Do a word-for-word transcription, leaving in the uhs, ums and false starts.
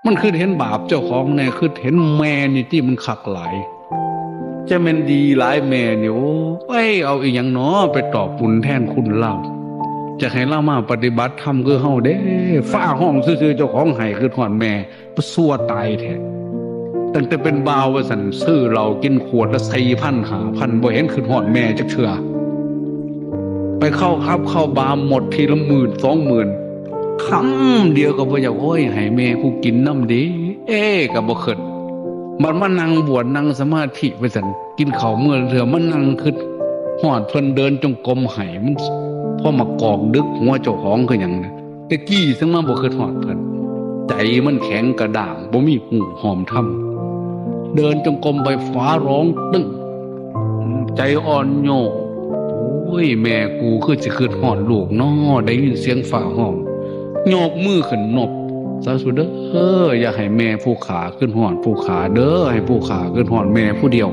มันคือเห็นบาปเจ้าของแน่ คือเห็นแม่นี่ที่มันคักหลาย จะแม่นดีหลายแม่นี่ โอ้ย เอาอีหยังหนอไปตอบบุญแทนคุณลาว จะให้ลาวมาปฏิบัติธรรมคือเฮาเด้ ฟ้าห้องซื่อๆ เจ้าของไห้คือฮอดแม่ ซั่วตายแท้ ตั้งแต่เป็นบ่าวว่าซั่น ซื้อเหล้ากินขวดละสี่พันห้าพัน บ่เห็นคือฮอดแม่จักเทื่อ ไปเข้าผับเข้าบาร์หมดทีละหมื่นสองหมื่น คำเดียวก็บ่อยาก โอ้ย ให้แม่กูกินนำเด้ เอ้ ก็บ่คิด บัดมานั่งบวชนั่งสมาธิไปซั่น กินข้าวมื้อเทื่อมานั่งคิดฮอดเพิ่น เดินจงกรมให้มัน พอมากอกดึกหัวเจ้าของคือหยังนะ แต่กี้ซึ่งมาบ่คิดฮอดเพิ่น ใจมันแข็งกระด้าง บ่มีฮู้ฮอดธรรม เดินจงกรมไปฟ้าร้องตึ้ง ใจอ่อนโยน โอ้ย แม่กูคือสิคิดฮอดลูกน้อ ได้ยินเสียงฟ้าฮ้อง ยกมือขึ้นนบ สาธุเด้อ อย่าให้แม่ผู้ข้าคิดฮอดผู้ข้าเด้อ ให้ผู้ข้าคิดฮอดแม่ผู้เดียว